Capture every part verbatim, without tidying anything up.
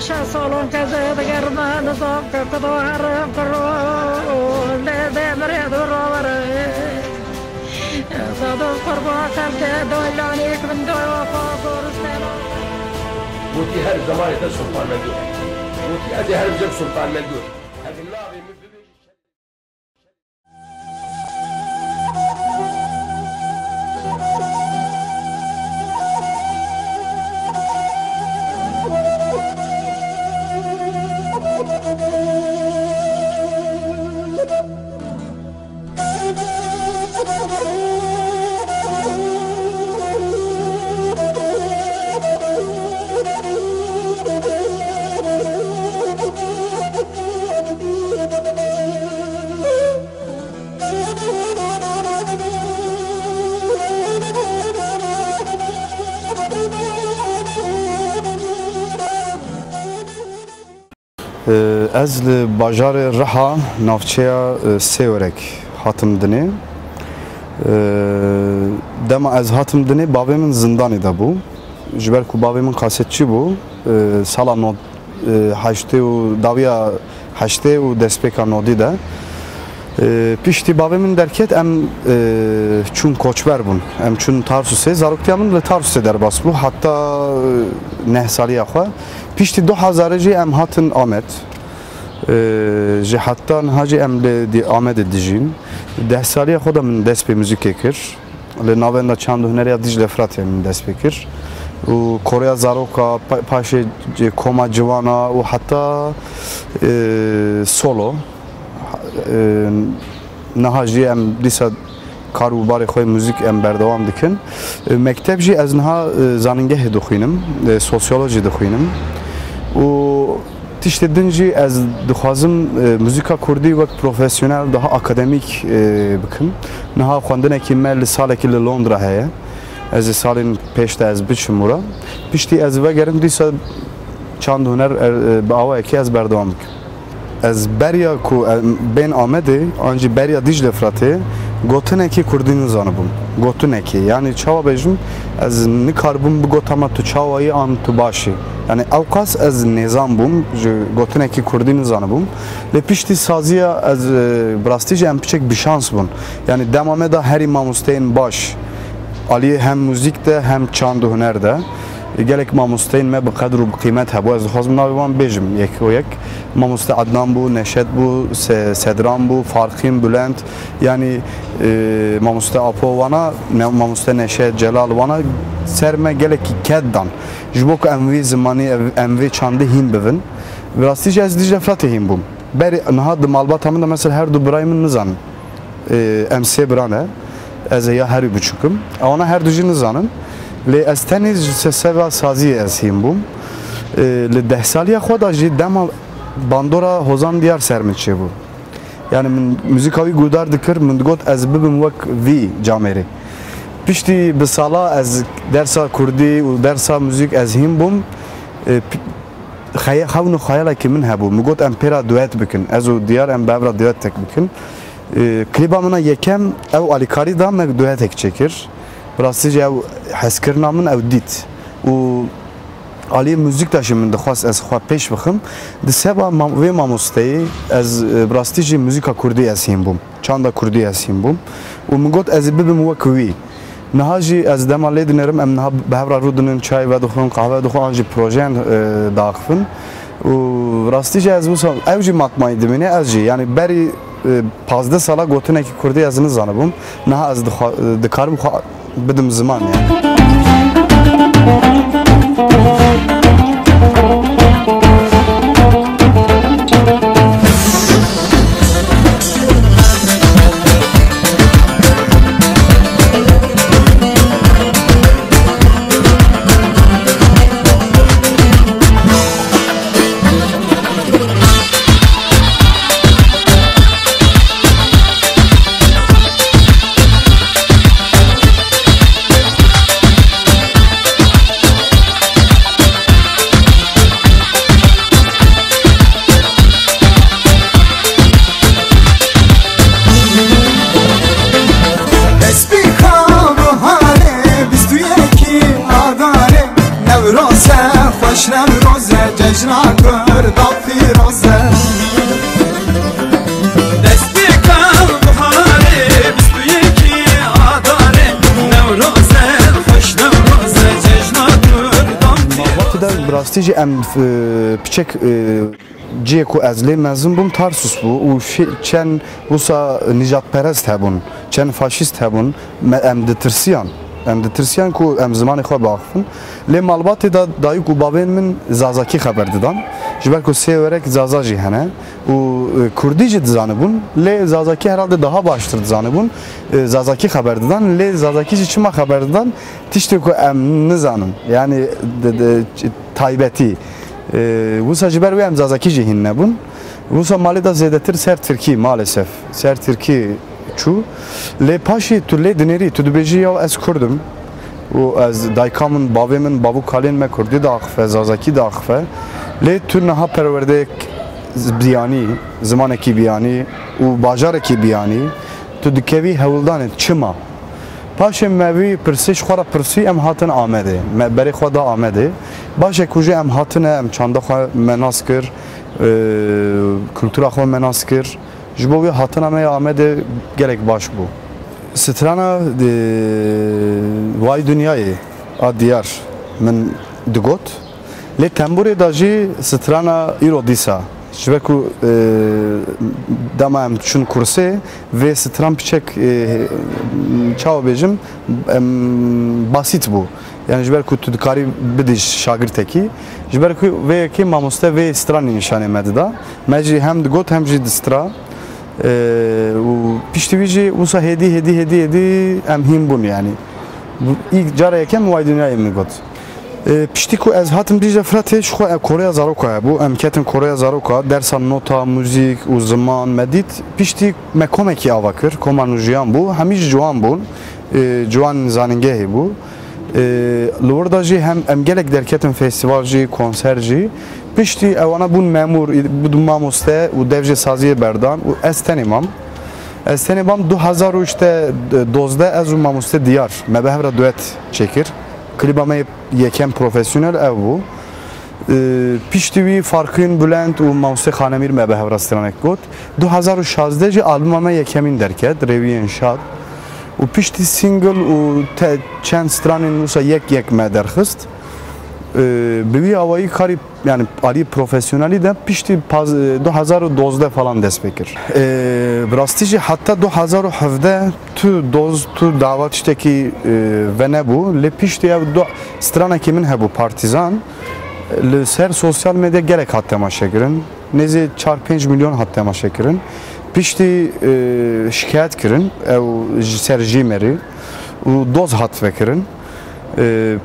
Şeş salon keze digerme nizam ke kudo herim kiro, lê dê mirê du rovere. Zadon qurba kevde doylanîk min doy wafa goristena. Gotî her zemanê te Sultan Mengû. Gotî ez ê herim cem Sultan Mengû. Ev navê min bibêjî. Ez li bajarê Riha, navçeya, e, Sêwerek hatim dinê. E, dema ez hatim dinê, bavê min zindanê de bû. Ji ber ku bavê min kasetçî bû, e, sala nod-, e, heştê û dawiya heştê û destpêka nodî de, e, piştî bavê min derket, em, e, çûn koçber bûn. Em çûn Tarsusê, zaroktiya min li Tarsusê derbas bû, heta, e, neh saliya xwe. Piştî du hezarê jî em hatin Amed. E, ji heta niha jî em li di-, Amedê dijîn. Deh saliya xwe de min dest pê muzîkê kir. Li Navenda Çand û Huneriya Dîcle Firatê min dest pê kir. Û Koreya Zaroka, pa-, paşê c-, Koma Ciwana û heta, e, solo. E, niha jî em dîsa kar û barê xwe muzîk em berdewam dikin. E, mekteb jî ez niha, e, zanîngehê dixwînim, e, sosyolojî dixwînim. Û tiştê din jî ez dixwazim, e, muzîka kurdî wek profesyonel, daha akademîk, e, bikim. Niha xwendinekî me li salekî li Londra heye. Ez ê salên pêş de ez biçim ora. Piştî ez vegerim dîsa çand huner, e, bi awayekî ez berdewam bikim. Ez beriya ku em bên Amedê, an jî beriya Dîcle Firatê, gotinekî kurdî nizanibûm. Gotinekî. Yanî çawa bêjim, ez nikaribûm bigota me tu çawa yî an tu baş î. Yanî ewqas ez nêzan bûm, ji gotinekî kurdî nizanibûm. Lê piştî saziya ez, e, bi rastî jî em piçek bişans bûn. Yanî dema me de herî mamosteyên baş, aliyê hem muzîk de hem çand û huner de. Gelek mamosteyên me bi qedr û bi qîmet hebû. Ez dixwazim navê wan bêjim yek û yek. Mamoste Ednan bû, Neşet bû, Se-, Sedran bû, Farqîn, Bulent. Yanî, e, Mamoste Apo wana, ne-, Mamoste Neşet, Celal wana ser me gelekî ked dan. Ji bo ku em vê zimanî, ev-, em vê çandê hîn bivin. Bi rastî jî ez Dîcle Firatê hîn bûm. Berê niha di malbata min de mesela her du birayê min nizanin. E, em sê bira ne. Ez ê ya herî biçûk im. Ewana her du jî nizanin. Lê ez tenê ji se-, seva saziyê ez hîn bûm. E, li deh saliya xwe de jî dema bandora Hozan Diyar ser min çêbû. Yanî min muzîka wî guhdar dikir, min digot ez bibim wek vî camêrê. Piştî bi sala ez dersa kurdî û dersa muzîk ez hîn bûm. E, pi-, xeye-, xewn û xeyalekî min hebû. Min got em pê re duet bikin. Ez û Diyar em bi hev re duetek bikin. E, klîba min a yekem ew alîkarî da, me duetek çêkir. Bi rastî jî ew hezkirina min ew dît. Û aliyê muzîk de jî min dixwest ez xwe pêş bixim. Di seba mam-, vê mamosteyê ez, e, bi rastî jî muzîka kurdî ez hîn bûm. Çanda kurdî ez hîn bûm. Û min got ez ê bibim wek wî. Niha jî ez dema lê dinêrim, em niha bi hev re rûdinin, çay vedixwin, qehwe dixwin, an jî projeyan, e, diaxivin. Û rastî jî ez wisa, ew jî matmayî dimîne, ez jî. Yanî berî, e, pazdeh sala gotinekî kurdî ez nizanibûm. Niha ez dixwa-, e, dikarim xwe bidim ziman, yanî. Tî jî em, e, piçek, e, cihê ku ez lê mezin bûm Tarsus bû û şi-, çend wisa nîjadperest hebûn, çend faşîst hebûn, me, em ditirsiyan. Em ditirsiyan ku em zimanê xwe biaxifin. Lê malbatê de dayik û bavên min zazakî xeber didan. Ji ber ku sê werek zaza jî hene û, e, kurdî jî dizanibûn. Lê zazakî herhalde daha baştir dizanibûn. E, zazakî xeber didan. Lê zazakî jî çima xeber didan? Tiştê ku em nizanin. Yani de, de, taybetî. E, wisa ji ber wê em zazakî jî hîn nebûn. Wisa malê de zêdetir ser tirkî maalesef. Ser tirkî çû. Lê paşê tu lê dinêrî, tu dibêjî ya ez kurd im. Û ez dayika min, bavê min, bav û kalên me kurdî diaxife, zazakî diaxife. Lê tu niha perwerdeyek biyanî, zimanekî biyanî û bajarekî biyanî, tu dikevî hewldanê. Çima? Paşê me vî pirsê ji xwe re pirsî, em hatin Amedê. Me berê xwe da Amedê. Baş e ku jî em hatine, em çanda xwe me nas kir, e, kultura xwe me nas kir. Ji bo wî hatina me ya Amedê gelek baş bû. Strana, e, Way Dinyayê a Diyar min digot. Lê tembûrê de jî strana îro dîsa. Ji ber ku, e, dema em çûn kursê, vê stran piçek, e, çawa bêjim, em, basît bû. Yani ji ber ku tu dikarî bidî şagirtekî. Ji ber ku vê yekê mamoste vê stranî nîşanê me dida. Me jî hem digot hem jî distra. E, û piştî wî jî wisa hêdî, hêdî, hêdî, hêdî em hîn bûn yani. Bu ilk cara yekem Way Dinyayê min got. E, piştî ku ez hatim Dîcle Firatê, ji xwe, e, Koreya Zaroka hebû. Em ketin Koreya Zaroka, dersa nota, muzîk û ziman me dît. Piştî me komekî ava kir, koma nûjiyan bû. Hemî jî ciwan bûn. E, ciwan zanîngehê bû. E, li wir de jî hem em gelek derketin festîval jî, konser jî. Piştî ewana bûn memûr, bûn mamoste û dev jê saziyê berdan û ez tenê mam. Ez tenê mam du hezar û işte dozdeh ez û mamoste Diyar me bi hev re duet çêkir. Klîba me yê yekem profesyonel ew bû. Ee, piştî wî Farqîn Bulent û Mawsê Xanemîr me bi hev re stranek got. Du hezar û şazdeh jî albuma me yekemîn derket, Rêwiyên Şad. Û piştî single û te-, çend stranên wisa yek yek me derxist. Ee, bi wî awayî karî, yani alî profesyonelî de piştî paz-, du hezar û dozdeh falan dest pê kir. Ee, bi rastî jî heta du hezar û hevdeh tu doz, tu dava tiştekî, e, venebû. Lê piştî ev du stranekî min hebû Partîzan. Li ser sosyal medya gelek hat temaşekirin. Nêzî çar pênc milyon hat temaşekirin. Piştî, e, şikayet kirin, ew ji ser jî merî û doz hat vekirin. E,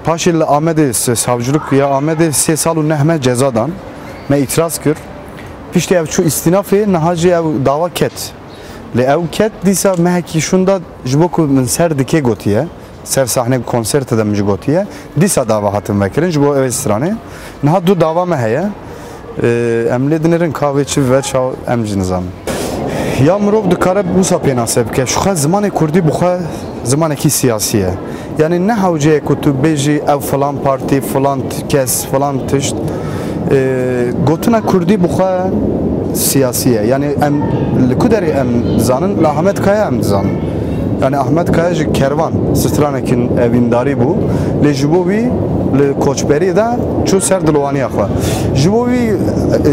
paşê li Amedê, se-, savcılık ya Amedê sê sal û neh meh ceza dan. Me îtiraz kir. Piştî ev çû îstînafê, niha jî ew dava ket. Lê ew ket dîsa mehekî şûnda ji bo ku min ser dikê gotiye, ser sahnê konserte de min jî gotiye, dîsa dava hatin vekirin ji bo ew ê stranê. Niha du dava me heye. Ee, em lê dinêrin ka vê çi bibe çaw em jî nizanin. Ya mirov dikare wisa pênase bike, ji xwe zimanê kurdî bi xwe zimanekî siyasî ye. Yani ne hewce ye ku tu bêjî ev filan partî, filan t-, kes, filan tişt. Ee, gotina kurdî bi xwe siyasî ye. Yani em li ku derê em dizanin, li Ahmet Kaya em dizanin. Yani Ahmet Kaya ji Kervan stranekî evîndarî bû. Lê ji bo wî li koçberî de çû ser dilwaniya xwe. Ji bo wî,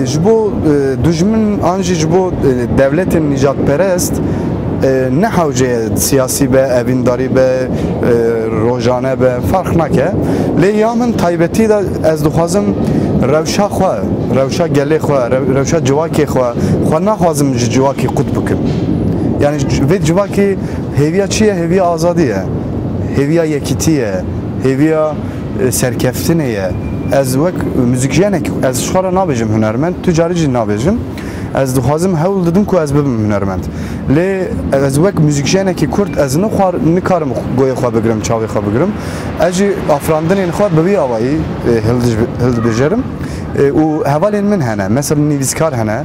e, ji bo, e, dujmin an jî ji bo, e, dewletên nîjadperest, e, ne hewce ye siyasî be, evîndarî be, e, rojane be, ferq nake. Lê ya min taybetî de ez dixwazim rewşa xwe, rewşa gelê xwe, rew-, rewşa civakê xwe, xwe naxwazim ji civakê qut bikim. Yani c-, vê civakê hêviya çi ye? Hêviya azadî ye. Hêviya yekîtî ye. Hêviya, e, serkeftinê ye. Ez wek muzîkjenek, ez ji xwe re nabêjim hunermend, tu carî jî nabêjim. Ez dixwazim, hewl didim ku ez bibim hunermend. Lê ez wek muzîkjenekî kurd, ez nixwar-, nikarim goyê xwe bigirim, çavê xwe bigirim. Ez jî afirandinên xwe bi vî awayî, e, hildiz-, hildibijêrim. E, û hevalên min hene, mesela nivîskar hene.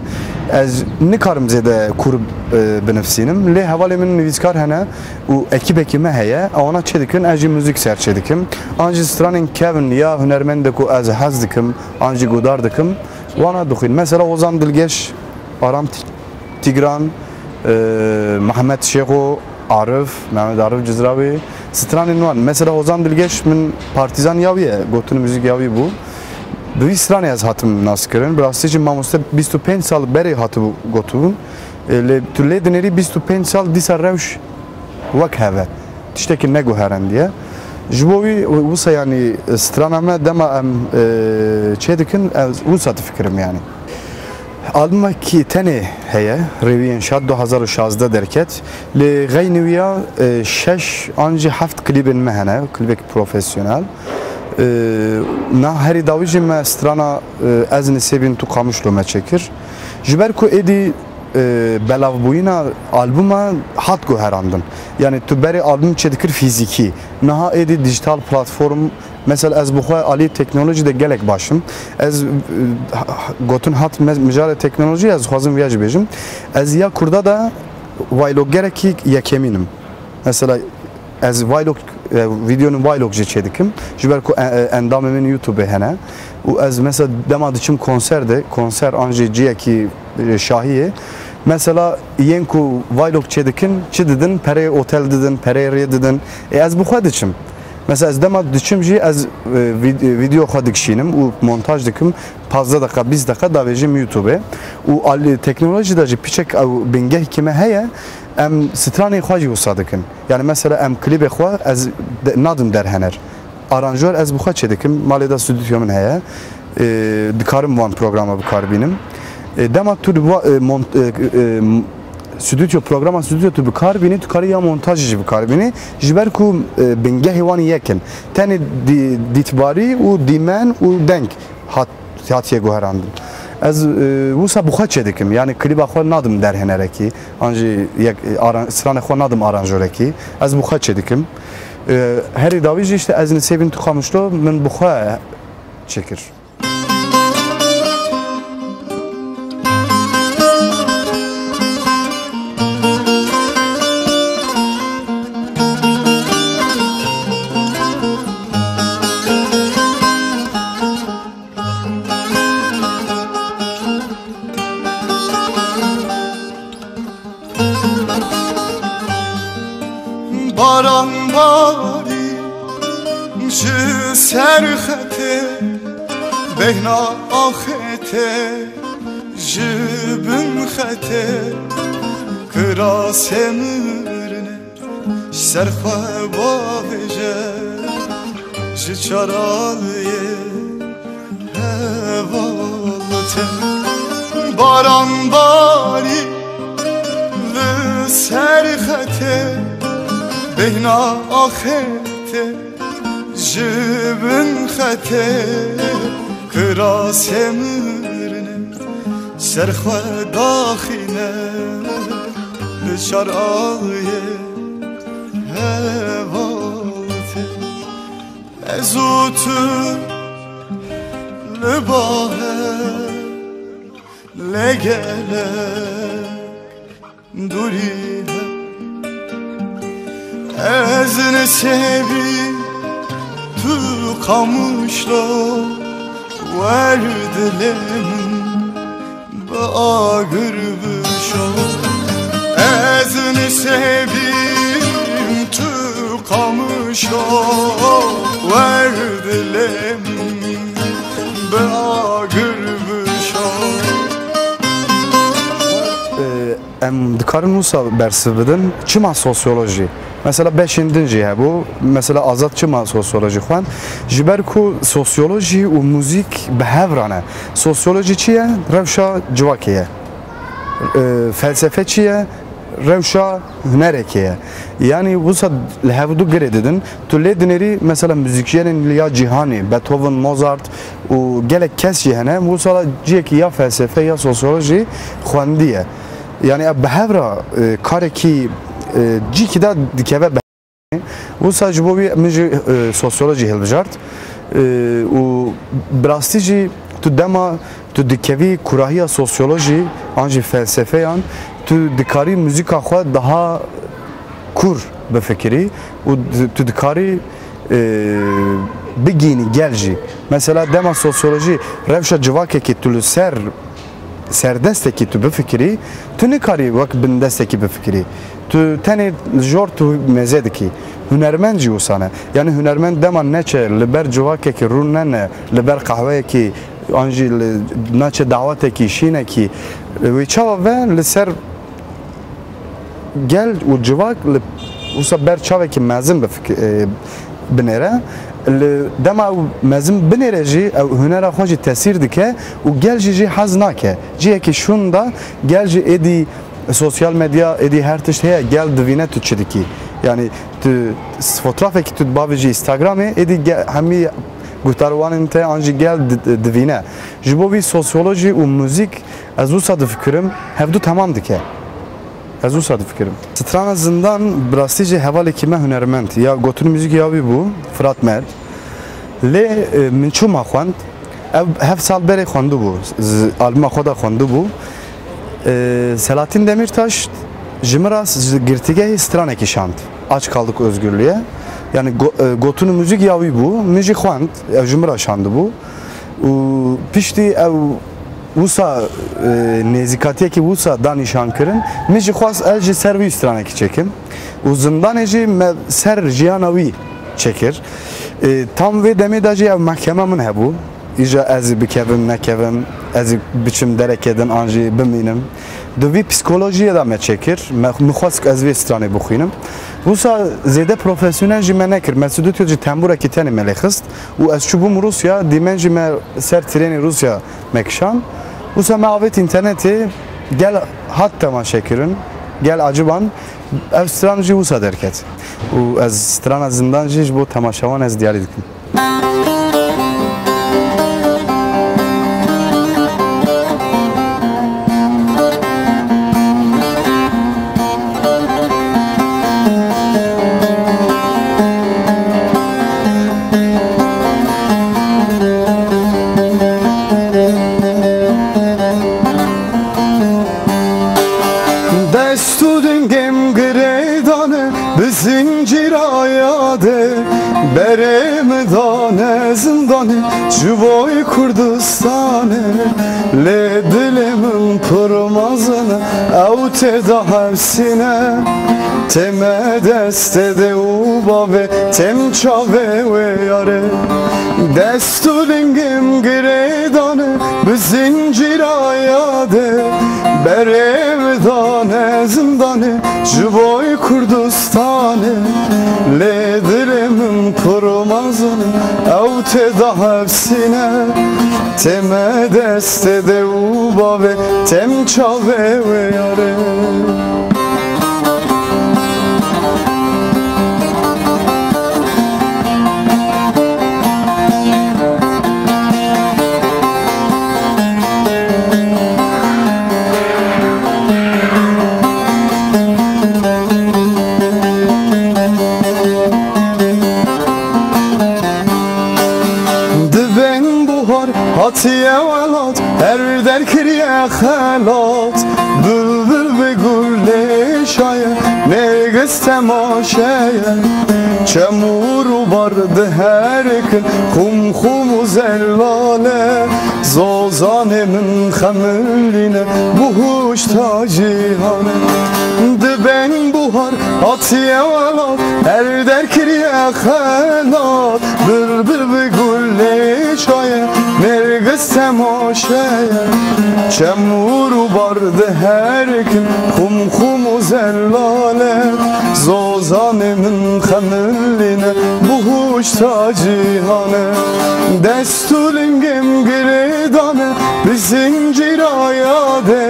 Ez nikarim zêde kûr, e, binivîsînim, lê hevalên min nivîskar hene û ekîbekî me heye, ewana çê dikin, ez jî muzîk ser çê dikim. An jî stranên kevn ya hunermendê ku ez hez dikim, an jî guhdar dikim, wana dixwîn. Mesela Ozan Dilgeş, Aram T-, Tîgran, e, Mehmet Şêxo, Arif, Mehmet Arif Cizrawî, stranên wan. Mesela Ozan Dilgeş min partîzan ya wî ye, gotin muzîk ya wî bû. Bi vî stranê ez hatim naskirin. Bi rastî jî mamoste bîst û pênc sal berê hatibû gotibûn. E, lê tu lê dinêrî bîst û pênc sal dîsa rewş wek hev e. Tiştekî neguherendiye. Ji bo wî wisa, yanî, strana me dema em, e, çê dikin, ez wisa difikirim, yanî. Albumekî tenê heye, Rêwiyên Şad du hazar û şazdeh derket. Lê xeynî wî ya, e, şeş an jî heft klîbên me hene, klîbek profesyonel. E, na herî dawî jî me strana, e, Ez Nisêbîn Tu Qamişlo me çêkir. Ji ber ku êdî, e, belavbûyîna albuma hat guherandin. Yanî tu berê album çêdikir fîzîkî. Niha êdî dijital platform, mesela ez bi xwe alî teknolojî de gelek baş im. Ez, e, ha-, ha-, gotin hat me-, mijarê teknolojî, ez dixwazim viya jî bêjim. Ez ya Kurda de vloggerekî yekemîn im. Mesela ez vlog, e, vîdeonên vlog jî çêdikim. Ji ber ku, e, e, endamê min YouTube hene. Û ez mesela dema diçim konser de, konser an jî ciyekî, e, şahiyê. Mesela yên ku vlog çêdikin, çi didin? Pereyê otel didin, pereyê rê didin. E, ez bi xwe diçim. Mesela ez dema diçim jî ez, e, vîd-, e, vîdeo xwe dikişînim û montaj dikim. Pazdeh deqa, bîst deqa davêjim YouTube. Û al-, teknolojî de jî piçek ew bingehkî me heye, em stranê xwe jî wisa dikin. Yani mesela em klîbê xwe ez de-, nadim derhener. Aranjör ez bi xwe çêdikim, malê de stûdyo min heye. E, dikarim van programa bi kar bînim. E, dema tu li wa-, e, mont-, e, e, stûdyo, programa stûdyo tu bi kar bînî, tu karî ya montajê jî bi kar bînî. Ji ber ku, e, bingehê wan yek in. Tenê dî-, dîtbarî û dîmen û deng hat, hatiye guherandin. Ez, e, wisa bi xwe çêdikim. Yani klîba xwe nadim derhênerekî. An jî yek, e, aran-, stranê xwe nadim aranjorekî. Ez bi xwe çêdikim. E, herî dawî jî işte Ez Nisêbîn Tu Qamişlo min bi xwe çêkir. Baran barî ji ser xetê, bêhna axetê ji bin xetê, kirasê mirine ji ser xwe bavêje, ji çar aliyê heval te. Baran barî li ser xetê, bêhna axetê ji bin xetê, kirasê mirine ser xwe daxîne, li çar aliyê heval te. Ez û tu li ba hev, lê gelek dûrî hev. Ez Nisêbîn, tu Qamişlo, wer dilê min bi agir bişo. Ez Nisêbîn, tu Qamişlo, wer dilê min bi agir bişo. Ee, em dikarin wisa bersiv bidin. Çima sosyolojî? Mesela beşên din jî hebû. Mesela Azad çima sosyolojî xwend? Ji ber ku sosyolojî û muzîk bi hev re ne. Sosyolojî çi ye? Rewşa civakê ye. E, felsefe çi ye? Rewşa hunerekê ye. Yanî wisa li hevdu girê didin. Tu lê dinêrî mesela muzîkyenên ya cîhanê, Beethoven, Mozart û gelek kes jî hene. Wisa ciyekî ya felsefe ya sosyolojî xwendiye. Yanî ev bi hev re, e, karekî, e, cîkî de dikeve. Wisa ji bo wî min jî, e, sosyolojî hilbijart. E, û bi rastî jî tu dema tu dikevî kurahiya sosyolojî an jî felsefeyan, tu dikarî muzîka xwe daha kûr bifikirî û di-, tu dikarî, e, bigihînî gel jî. Mesela dema sosyolojî rewşa civakekî tu li ser serdestekî tu bifikirî, tu nikarî wek bindestekî bifikirî. Tu tenê li jor tu mêze dikî. Hunermend jî wisa ne. Yanî hunermend dema neçe li ber civakekî rûnene, li ber qehweyekî An jî li naçe dawetekî, şînekî, wê çawa ve li ser gel û civak li wisa ber çavekî mezin bifik-, e, binêre. Li dema ew mezin binêre jî ew hunera xwe jî tesîr dike û gel jî jî hez nake. Cihekî şûn de gel jî êdî sosyal medya, êdî her tişt heye, gel divîne tu çi dikî. Yanî tu s-, fotoğrafekî tu bavêjî Instagramê, êdî ge-, hemî guhdarwanên te an jî gel di-, divîne. Ji bo vî sosyolojî û muzîk ez wisa difikirim, hevdu temam dike. Ez wisa difikirim. Strana Zindan bi rastî jî hevalekî me hunermend ya gotin muzîkê ya wî bû, Fırat Mert. Lê, e, min çûma xwend. Ev heft sal berê xwendibû, z-, albuma xwe de xwendibû. E, Selahattin Demirtaş ji min re ji girtîgehê stranekî şand. Aç kaldık özgürlüğe. Yani go-, e, gotin û muzîk ya wî bû. Min jî xwend, ew ji min re şandibû. Û piştî ew wisa, e, nêzîkatiyekî wisa da nîşankirin, min jî xwest ez jî ser wî stranekî çêkim. Û Zindanê jî me ser jiyana wî çêkir. E, tam vê demê de jî ev mehkeme min hebû. Îja ez ê bikevim, nekevim, ez ê biçim derekê din an jî bimînim. Di vî psîkolojiyê de me çêkir. Me, min xwest ku ez vê stranê bixwînim. Wisa zêde profesyonel jî me nekir. Me stûdyo jî tembûrekî tenê me lê xist. Û ez çûbûm Rûsya, dîmen jî me ser trênê Rûsya me kişand. Wisa me avêt înternetê, gel hat temaşekirin, gel aciban. Ev stran jî wisa derket. Û ez strana Zindan jî ji bo temaşevan ez diyarî dikim. Dest û dengê min girêdane bi zincîra yadê, berê min dane zindanê ji bo Kurdistanê. Lê dilê min pir mezin e, ew tê de hevsîne. Têm e destê dê û bavê, têm çavê wê yarê. Dest û dengê min girêdane bi zincîra yadê, berê min dane zindanê ji bo Kurdistanê. Lê dilê min pir mezin e, ew tê de hevsîne. Têm e destê dê û bavê, têm çavê wê yarê. Dibên buhar hatiye welat, her der kiriye xelat. Bilbil bi gul lêşaye, nêrgiz temaşeye. Çem û rûbar diherikin, xum xum û zellale. Zozanê min xemilîne, bihuşta cîhane. Dibên buhar hatiye welat, her der kiriye xelat. Bilbil bi gul lêşaye, nêrgiz temaşeye. Çem û rûbar diherikin, xum xum û zellale. Zozanê min xemilîne, bihuşta cîhane. Dest û lingê min girêdane bi zincîra yadê.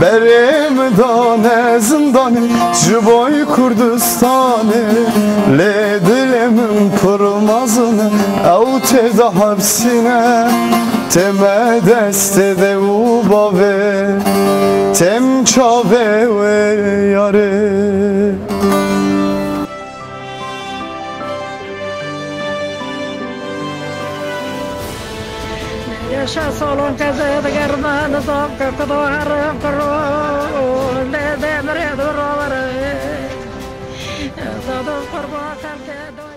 Berê min dane zindanê ji bo Kurdistanê. Lê dilê min pir mezin e, ew tê de hevsîne. Têm e destê dê û bavê, têm çavê wê yarê. Yaşa salon keze digerme, nizam ke kudo herim kiro, lê demirê du rovere. Dado qurba xelke do.